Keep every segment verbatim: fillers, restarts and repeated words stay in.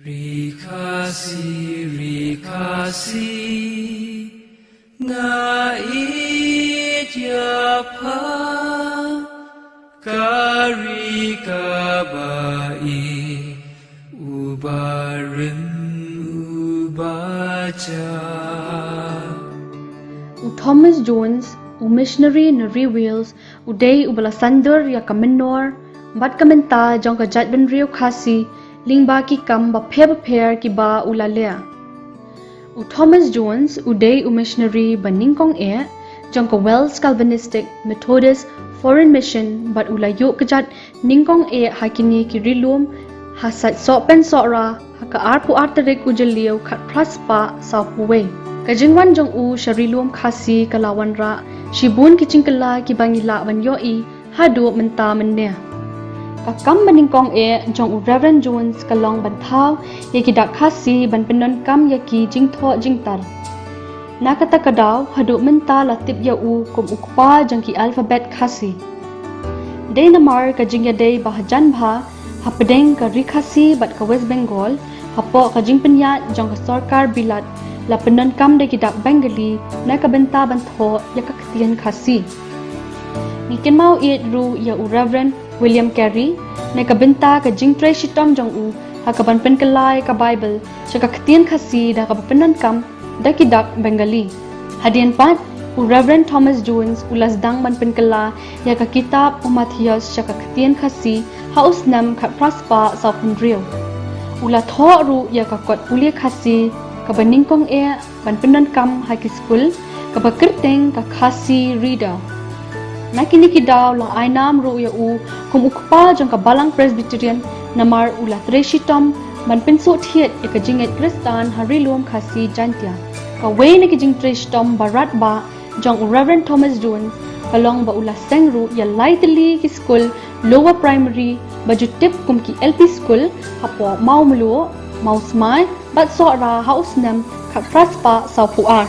Ri Khasi, ri Khasi, nga ïeit ïa pha, ka ri kaba ïeit, uba rim uba jah. U Thomas Jones, u missionary na ri Wales, u dei uba la saiñdur ïa ka mynnor bad ka bynta jong ka jaitbynriew Khasi lyngba ki kam bapher bapher kiba u la leh. U Thomas Jones u dei u missionary ba nyngkong eh jong ka Welsh Calvinistic Methodist Foreign Mission bad u la ïoh kjat nyngkong eh ha kine ki ri lum ha Sait Sohpen Sohra ha ka arphew ar tarik u Jylliew khatphra spah sawphew wei. Ka jingwan jong u sha ri lum Khasi ka la wanrah shibun ki jingkylla kiba ngi lah ban ïohi haduh mynta mynne. Ka kam ba nyngkong eh jong u Reverend Jones ka long ban thaw ïa ki dak Khasi ban pyndonkam ïa ki jingthoh jingtar. Na kata ka daw haduh mynta la tip ïa u kum u kpa jong ki alphabet Khasi. Dei namar ka jingïadei ba hajan bha hapdeng ka ri Khasi bad ka West Bengal hapoh ka jingpynïaid jong ka sorkar Bilat, la pyndonkam da ki dak Bengali na ka bynta ban thoh ïa ka ktien Khasi. Ngi kynmaw ïeit ruh ïa u Reverend William Carey na ka bynta ka jingtrei shitom jong u ha kaban pynkylla ïa ka Baibl sha ka ktien Khasi da kaba pyndonkam da ki dak Bengali. Hadien pat, u Reverend Thomas Jones u la sdang ban pynkylla ïa ka kitab u Mathaios sha ka ktien Khasi ha u snem khatphra spah sawphew hynriew. U la thoh ruh ïa ka kot pule Khasi kaba nyngkong eh ban pyndonkam ha ki skul, kaba kyrteng ka Khasi Reader. Na kine ki daw la ai nam ruh ïa u kum u kpa jong ka Balang Presbyterian namar u la trei shitom ban pynsuhthied ïa ka jingngeit Khristan ha ri lum Khasi Jaintia. Kawei na ki jingtrei shitom ba radbah jong u Reverend Thomas Jones ka long ba u la seng ruh ïa lai tylli ki skul lower primary ba ju tip kum ki L P school hapoh Mawmluh, Mawsmai bad Sohra ha u snem khatphra spah sawphew ar.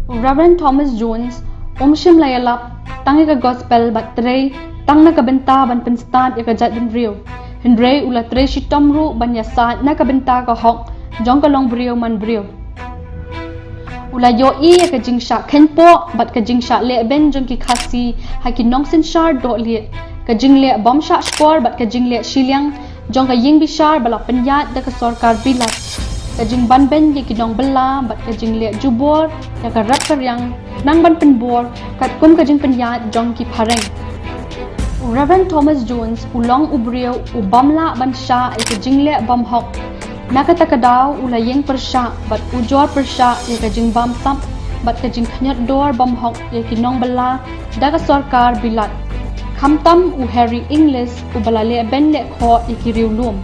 U Reverend Thomas Jones um shym la ïalap tang ïa ka gospel bad trei tang na ka bynta ban pynstad ïa ka jaitbynriew. Hynrei u la trei shitom ruh ban ïasaid na ka bynta ka hok jong ka longbriew manbriew. U la ïohi ïa ka jingshah kheiñpoh bad ka jingshah lehbeiñ jong ki Khasi ha ki nongsynshar dohlieh, ka jingleh bym shah shkor bad ka jingleh shiliang jong ka ïingbishar ba la pynïaid da ka sorkar Bilat, ka jingbanbeiñ ïa ki nongbylla bad ka jingleh jubor ïa ka rep ka riang nang ban pynbor katkum ka jingpynïaid jong ki phareng. U Reverend Thomas Jones u long u briew u bym lah ban shah ïa ka jingleh bymhok. Na kata ka daw u la ïeng pyrshah bad ujor pyrshah ïa ka jingbamsap bad ka jingkhñiot dor bymhok ïa ki nongbylla da ka sorkar Bilat. Khamtam u Harry Inglis uba la lehbeiñ lehkhoh ïa ki riewlum.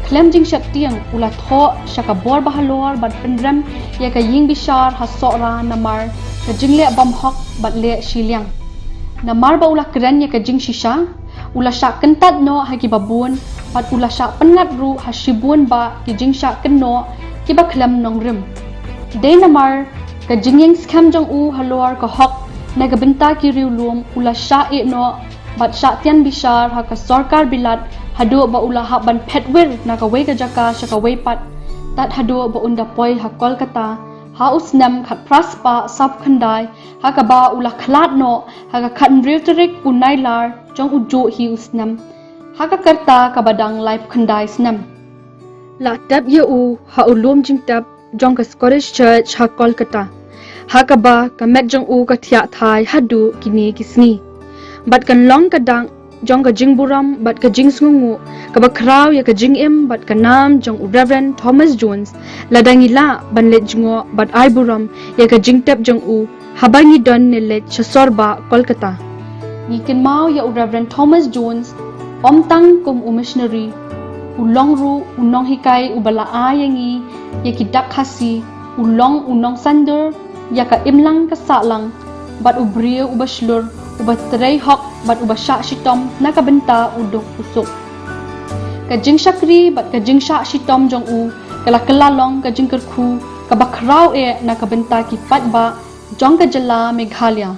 Khlem jingsheptieng u la thoh sha ka bor bahalor ban pynrem ïa ka ïingbishar ha Sohra namar ka jingleh bymhok bad leh shiliang. Namar ba u la kren ïa ka jingshisha, u la shah kyntait noh ha kiba bun bad u la shah pynngat ruh ha shibun bah ki jingshah kynnoh kiba khlem nongrim. Dei namar ka jingïeng skhem jong u halor ka hok na ka bynta ki riewlum u la shah ïeh noh bad shah tian bishar ha ka sorkar Bilat haduh ba u la hap ban phet wir na kawei ka jaka sha kawei pat, tad haduh ba un da poi ha Kolkata ha u snem khatphra spah sawphew khyndai, ha kaba u la khlad noh ha ka khathynriew tarik u Nailar jong u juh hi u snem ha ka rta kaba dang laiphew khyndai snem. La tep ïa u ha u lum jingtep jong ka Scottish Church ha Kolkata, ha kaba ka met jong u ka thiah thai haduh kine ki sngi. Bad kan long ka dak jong ka jingburom bad ka jingsngewnguh kaba khraw ïa ka jingim bad ka nam jong u Reverend Thomas Jones, lada ngi lah ban leit jngoh bad ai burom ïa ka jingtep jong u haba ngi don ne leit sha sorbah Kolkata. Ngi kynmaw ïa u Reverend Thomas Jones ym tang kum u missionary, u long ruh u nonghikai uba la ai ïa ngi ïa ki dak Khasi, u long u nongsaiñdur ïa ka imlang ka sahlang bad u briew uba shlur uba trei hok bad uba shah shitom na ka bynta u duk u suk. Ka jingshakri bad ka jingshah shitom jong u ka la kylla long ka jingkyrkhu kaba khraw eh na ka bynta ki paidbah jong ka jylla Meghalaya.